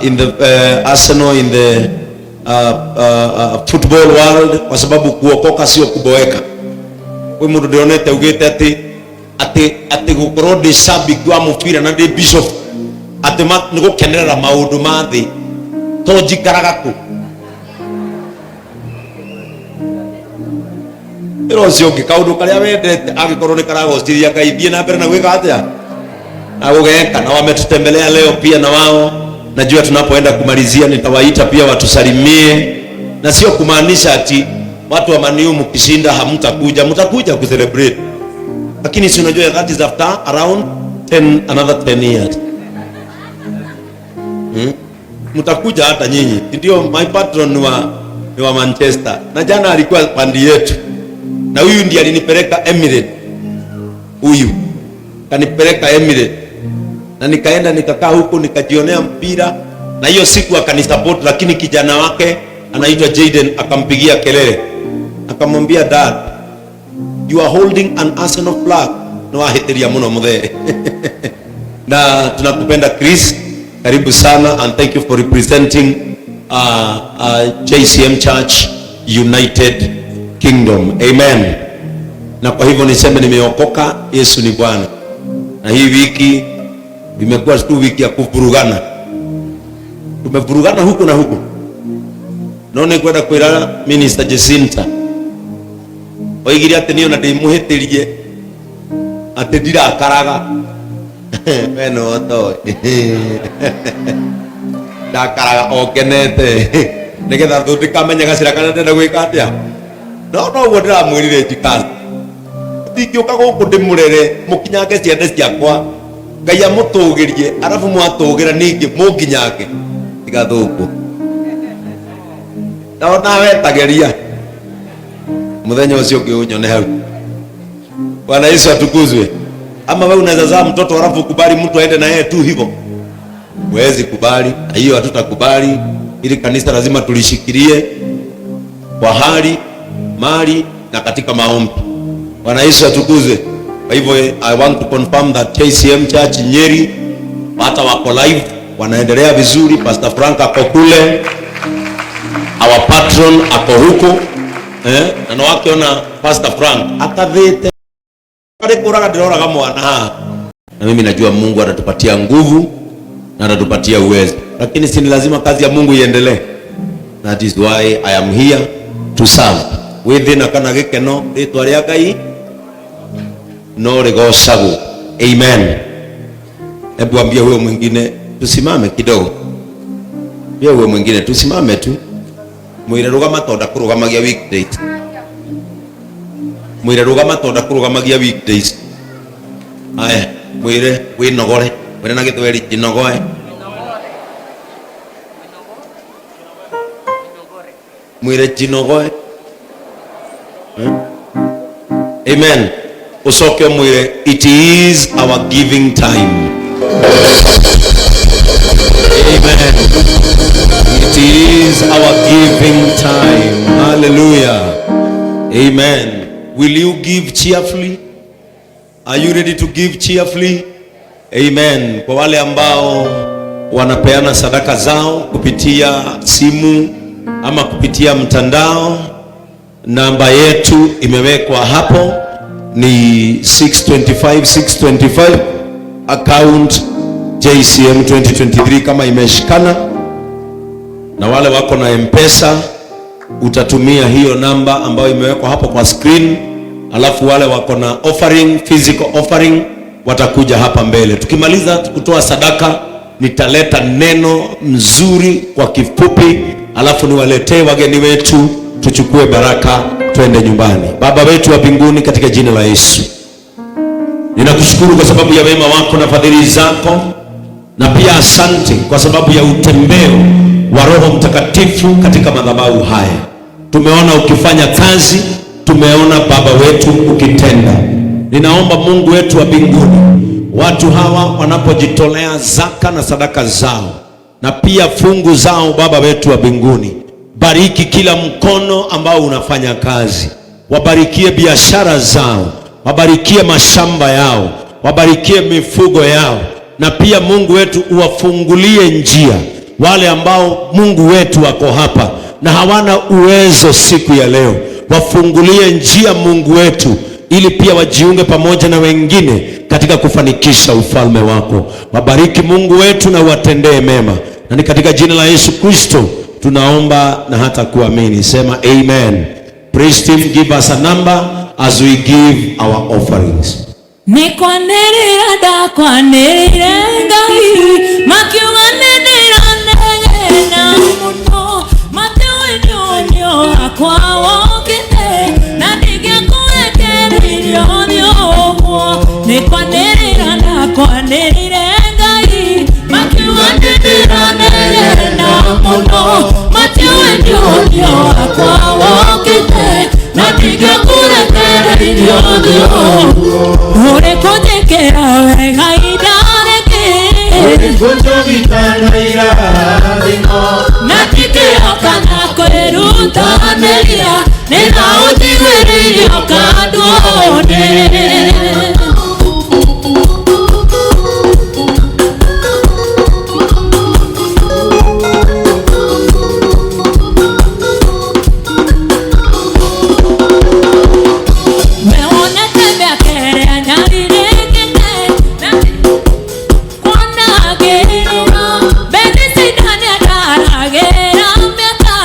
In the Arsenal in the football world, kwa sababu kuokoka sio kuboeka. Kwi mundu ndionete ugite ati gukorwo ndi shabiki wa mubira na ndi bishop ati ni gukenerera maundu ma thi to njikaraga ku ĩra ũcio ũngĩ kaũndũ karĩa wendete angĩkorwo nĩ karagocithia Ngai thiĩ na mbere na gwĩka atĩa na gũgeka. Na wametutembelea leo pia na wao, najua tunapoenda kumalizia nitawaita pia watusalimie, na sio kumaanisha ati watu wa Maniu mkishinda hamtakuja, mtakuja kucelebrate, lakini si unajua that is after around 10, another 10 years. Mtakuja hata nyinyi. Ndio my patron ni wa Manchester, na jana alikuwa pandi yetu, na huyu ndiye alinipeleka Emirates, huyu kanipeleka Emirates na nikaenda nikakaa huko nikajionea mpira, na hiyo siku akanisupport, lakini kijana wake anaitwa Jaden akampigia kelele akamwambia, "Dad, you are holding an Arsenal flag, no wahĩtĩria mũno mũthee." Na tunakupenda Chris, karibu sana and thank you for representing JCM Church United Kingdom. Amen. Na kwa hivyo niseme nimeokoka, Yesu ni Bwana. Na hii wiki imekuwa tu wiki ya kuvurugana, tumevurugana huku na huku. No nĩ kwenda kwĩra Minister Jacinta oigire atĩ niĩ ona ndĩmũhĩtĩrie atĩ ndirakaraga, we no toĩ ndakaraga o ngenete nĩgetha thũ ndĩkamenya gacĩra karĩa ndĩrenda gwĩka atĩa, no noguo ndĩramwĩrire njikaci ndingĩũka gũkũ ndĩmũrere mũkinyange ciande ciakwa Ngai amũtũgĩrie arabu mwatũgĩra ningĩ mũnginyange tigathũkũ na onawe tageria muthenya ũcio ũngĩ ũnyone hau. Bwana Yesu atukuzwe. Ama wewe unaweza zaa mtoto halafu ukubali mtu aende na yeye tu hivyo? Huwezi kubali, na hiyo hatutakubali. Ili kanisa lazima tulishikilie kwa hali mali na katika maombi. Bwana Yesu atukuzwe. Kwa hivyo I want to confirm that KCM Church Nyeri hata wako live, wanaendelea vizuri. Pastor Frank ako kule, our patron ako huko, na no wakiona Pastor Frank akathite arĩ kũraga ndĩroraga mwana haha, na mimi najua Mungu atatupatia nguvu na atatupatia uwezo, lakini si ni lazima kazi ya Mungu iendelee. That is why I am here to serve. Wĩ thĩna kana gĩkeno, rĩtwa rĩa Ngai no rĩgocagwo. Amen. Hebu ambia huyo mwingine tusimame kidogo, ambia huyo mwingine tusimame tu, mwĩre rũgama tonda kũrũgamagia weekdays, mwĩre rũgama tonda kũrũgamagia weekdays. Aya, mwĩre wĩnogore, mwĩre na gĩthweri jinogoe. Mwĩre jinogoe. Amen. Ucoke mwĩre it is our giving time. Amen. It is our giving time. Hallelujah. Amen. Will you give cheerfully? Are you ready to give cheerfully? Amen. Kwa wale ambao wanapeana sadaka zao kupitia simu ama kupitia mtandao, namba yetu imewekwa hapo ni 625 625 account JCM 2023 kama imeshikana. Na wale wako na M-Pesa utatumia hiyo namba ambayo imewekwa hapo kwa screen, alafu wale wako na offering, physical offering watakuja hapa mbele. Tukimaliza kutoa sadaka, nitaleta neno mzuri kwa kifupi, alafu niwaletee wageni wetu, tuchukue baraka twende nyumbani. Baba wetu wa mbinguni, katika jina la Yesu, ninakushukuru kwa sababu ya wema wako na fadhili zako, na pia asante kwa sababu ya utembeo wa Roho Mtakatifu katika madhabahu haya. Tumeona ukifanya kazi, tumeona Baba wetu ukitenda. Ninaomba Mungu wetu wa mbinguni, watu hawa wanapojitolea zaka na sadaka zao na pia fungu zao, Baba wetu wa mbinguni, bariki kila mkono ambao unafanya kazi, wabarikie biashara zao, wabarikie mashamba yao, wabarikie mifugo yao, na pia Mungu wetu uwafungulie njia. Wale ambao Mungu wetu wako hapa na hawana uwezo siku ya leo, wafungulie njia Mungu wetu, ili pia wajiunge pamoja na wengine katika kufanikisha ufalme wako. Wabariki Mungu wetu na uwatendee mema, na ni katika jina la Yesu Kristo tunaomba na hata kuamini. Sema amen. Praise team, give us a number as we give our offerings. Nĩkwanĩrĩra ndakwanĩrĩire Ngai, makiuga nĩndĩranegena mũno, matiũĩ nĩ ũnio wakwa wokĩte, na ndingĩakũrekereirie ũthiĩ ũguo. Nĩkwanĩrĩra ndakwanĩrĩire Ngai, makiuga nĩndĩranegena mũno, matiũĩ nĩ ũnio wakwa wokĩte, na ndingĩakũrekereirie ũthiĩ ũguo. Ũrĩ kũnjĩkĩra wega indarĩkĩ, na ndingĩhoka na kwĩrutanĩria, nĩ na ũnjiguĩrĩire ũkanduone. Wewonete mĩaka ĩrĩa nyarirĩkĩte, na kuona ngĩrĩra, Bethesda nĩandaragĩra mĩaka,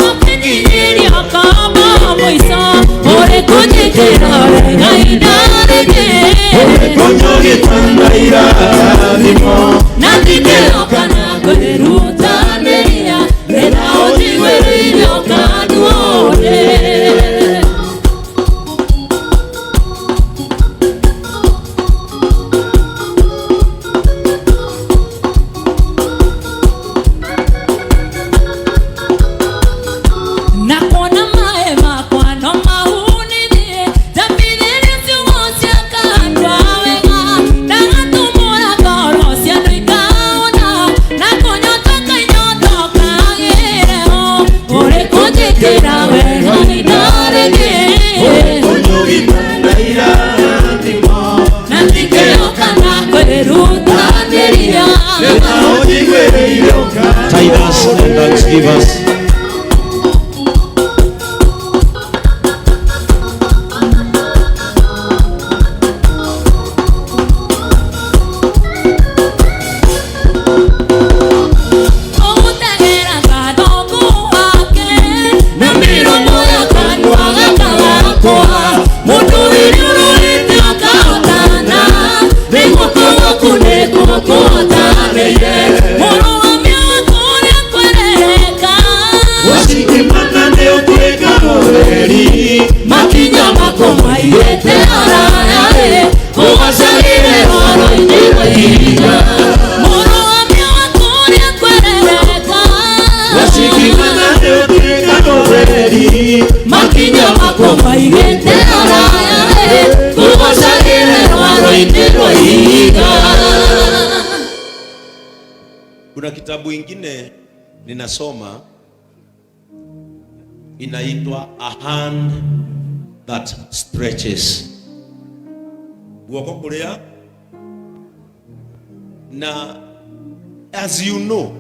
ũkĩnyinyĩria ũkamba mũico, ũrĩ kũnjĩkĩra wega indarĩkĩ, na ndingĩhoka na kwĩrutanĩria, nĩ na ũnjiguĩrĩire ũkanduone. Na kuona maĩ makwa no mahunithie, njambithĩrie ciugo cia kanua wega, ndagatũmũra ngoro cia andũ ikaona, na kũnyotoka inyotokagĩre ho, ũrĩ kũnjĩkĩra wega indarĩkĩ, na ndingĩhoka na kwĩrutanĩria. Tithers and thanksgivers. Ũgũtegera gathoku wake, na mĩromo ya kanua gaka gakwa, mũndũ wĩriũrũrĩte akahotana, nĩ guoko gwaku nĩkuo kũhotanĩire. Mũrũgamia waku ũrĩa kwerereka, makinya mako maigĩte haraya-rĩ, ũgacagĩre rwaro-inĩ rwa ihiga. Mũrũgamia waku ũrĩa kwerereka, makinya mako maigĩte haraya-rĩ, ũgacagĩre rwaro-inĩ rwa ihiga. Kuna kitabu ingine ninasoma inaitwa A Hand That Stretches. Guoko kuria, na as you know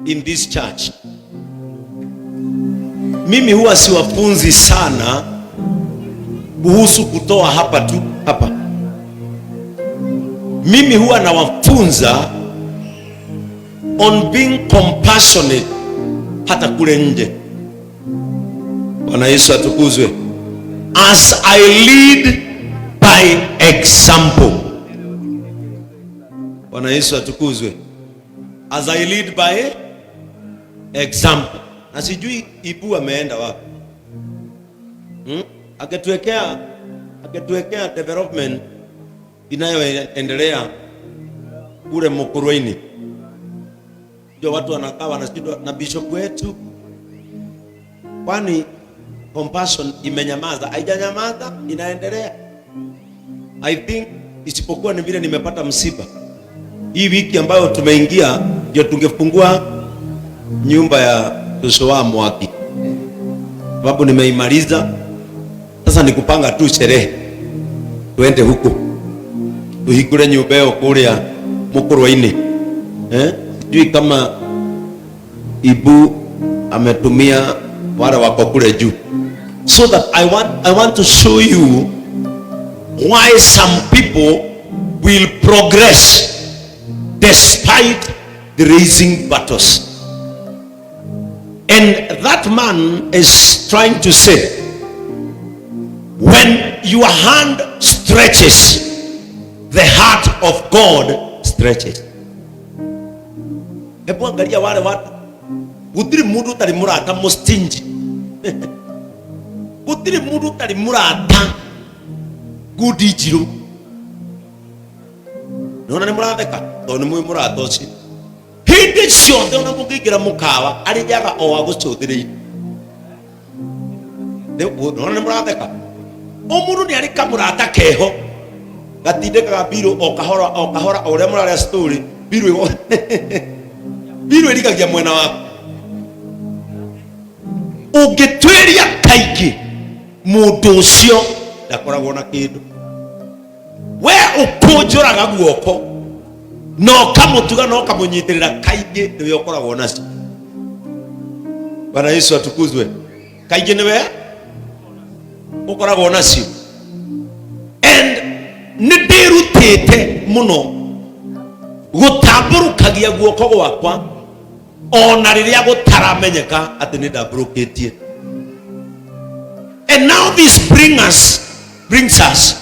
in this church, mimi huwa siwafunzi sana kuhusu kutoa hapa tu hapa. Mimi huwa nawafunza on being compassionate hata kule nje. Bwana Yesu atukuzwe. As I lead by example. Bwana Yesu atukuzwe. As I lead by example. Na sijui Ibu ameenda wapi. Aketuwekea development inayoendelea kule Mukurweini. Ndio watu wanakaa wanashindwa na bishop wetu. Kwani Compassion imenyamaza? Haijanyamaza, inaendelea. I think isipokuwa ni vile nimepata msiba. Hii wiki ambayo tumeingia ndio tungefungua nyumba ya Joshua Mwaki. Sababu nimeimaliza. Sasa ni kupanga tu sherehe. Tuende huko. Tuhingure nyumba ĩyo kũrĩa Mukurweini. Sijui kama Ibu ametumia wale wako kule juu. So that I want to show you why some people will progress despite the raising battles. And that man is trying to say, when your hand stretches, the heart of God stretches. Hebu angalia wale watu, gutiri mundu utari murata mu stingy, gutiri mundu utari murata ngundi njiru. Nona nĩ mũratheka tondũ nĩ mũĩ mũrata ũcio hĩndĩ ciothe, ona mũngĩingĩra mũkawa arĩaga o agũcũthĩrĩirie. Nona nĩ mũratheka. O mũndũ nĩ arĩ kamũrata keho gatindĩkaga mbirũ o kahora o kahora, o ũrĩa mũrarĩa story, mbirũ ĩrigagia mwena waku. Ũngĩtuĩria kaingĩ, mũndũ ũcio ndakoragwo na kĩndũ. We ũkũnjũraga guoko na ũkamũtuga na ũkamũnyitĩrĩra, kaingĩ nĩwe ũkoragwo nacio. Bwana Yesu atukuzwe. Kaingĩ nĩwe ũkoragwo nacio. And nĩ ndĩrutĩte mũno gũtambũrũkagia guoko gwakwa ona rĩrĩa gũtaramenyeka atĩ nĩ ndambũrũkĩtie. And now this brings us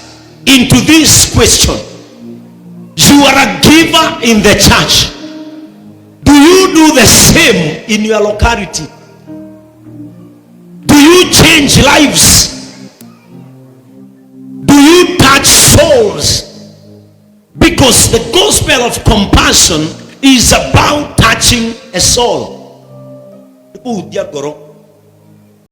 into this question. You are a giver in the church. Do you do the same in your locality? Do you change lives? Do you touch souls? Because the gospel of compassion is about touching a soul. Nĩ kũhutia ngoro.